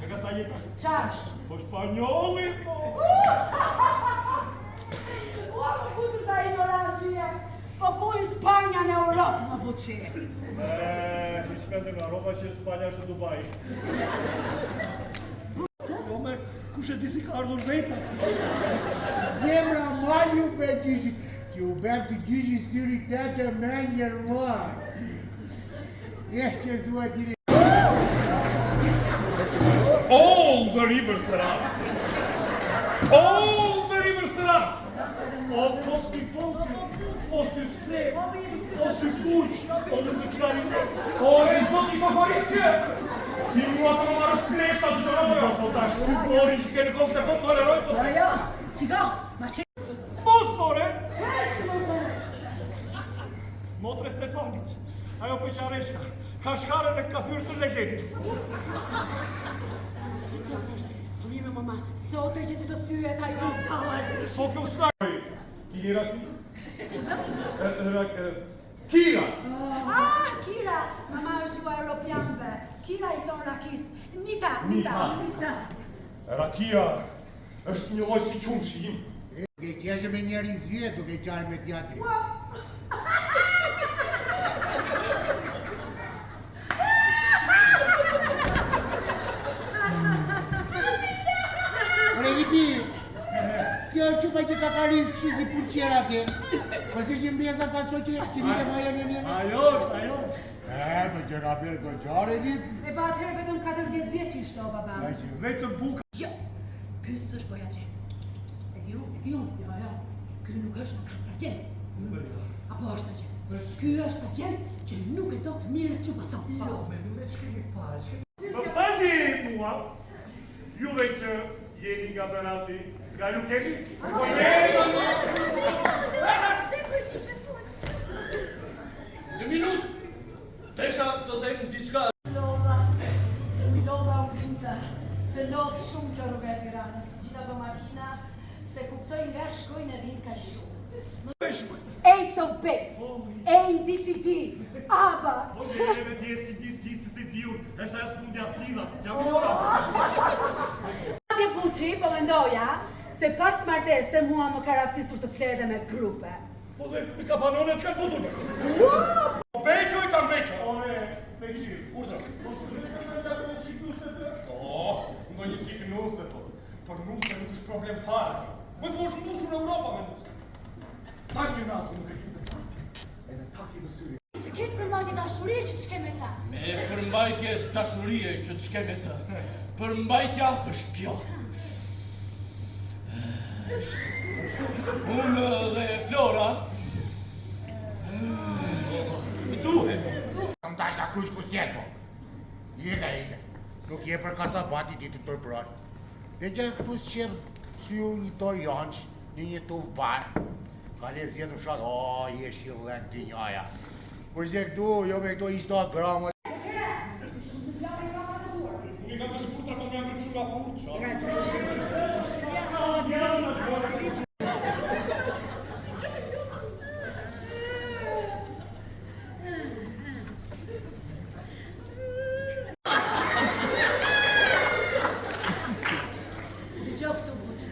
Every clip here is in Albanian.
Me kastanjeta. Çash. Po spanjolli, po. Ua, më butë sa ignorant që je. Po ku i Spanja në Europë, më buçi? E, hiç mendë nga Europa që Spanja është në Dubai. Jo, me, kush e di si ka ardhur vetas. Zemra mal ju be gjyshi, ti u bef të gjyshi syri të të menjër mua. Eh që zua gjiri. All the rivers run. All the rivers run. O kopti popli, o sy skle, o sy kuq, o në sy klarinet. O e zoti kokoriqe! Ti mua të më marrësh pleshta të gjona po jo. Po ta shtyp morin që keni kokë se po të toleroj po. Jo, jo, shiko, ma që... Mos more, Qesh më dhe? motre Stefanit, ajo peqareshka, ka shkare dhe ka thyrë të legenit. Si t'ja kështë? Po mirë, mama, sot e gjeti të thyet ajo dalla e drishit. Po kjo s'na... Kira, Kira. Kira. Ah, Kira, mama është gjuha europianëve. Kira i thon rakis. Nita, Nita, Nita. Nita. Rakia është një lloj si qumshi im. Duke qeshë me njërin zyje, duke qarë me tjetrin. Ua. Ore Vipi, kjo çupa që ka karis kështu si pulqera atje. Po si që mbjesa sa shoqe që vite ma janë një Ajo është, ajo është. E, po që ka bërë goxhare Vip. E pa atëherë vetëm 14 vjeç ishte o baba. Vetëm buka. Jo, ky s'është bojaxhi. E di unë, e di unë, jo, jo. Ky nuk është as agent. Apo është agent? Ky është agent që nuk e do të mirë që pason. Jo, me nuk e ç'kemi parë. Më falni mua, juve që jeni nga Berati, nga ju keni? Po Një minutë. Desha të them diçka. Lodha, lodha u buta. Të lodh shumë kjo rruga e Tiranës. Gjitha ato makina se kuptoj nga shkojnë e vinë kaq shumë. Ace of Base, A, D, C, D, ABBA. Po që me di si di si si si diun, është ajo smundja silla, si jam ora. Atje Buçi, po mendoja se pas martese mua më ka rastisur të fle edhe me grupe. Po dhe me kapanonet kanë futur. Po Beqo i kam Beqo. Ore, Beqir, Urdhër. po s'e të nga me çik nuse të. Oh, ndonjë çik nuse po. Për nuse nuk është problem fare. Më të është mbushur Europa me nuse. Tak një natë nuk e kim të saktë. Edhe tak i vësyri. Të ketë përmbajtje dashurie që të shke me ta. Me përmbajtje dashurie që të shke me të. Përmbajtja është kjo. Unë dhe Flora duhemi. Kam tash ka krush ku s'jet, po. Ika, ika. Nuk je për kasabati ti të turpron. Ne gjë këtu s'qem syu një torë jonç, në një tuf bar. Ka le zjetë në shat, o, je shillek dynjaja. Kur zje këtu, jo me këto Instagram, Unë i kam të shkurtra, po më janë kështu nga furça. Dëgjoj këtu Buçi.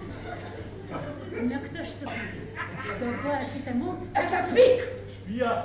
Në këtë shtëpi do bëhet si të mund edhe pik. Shtëpia.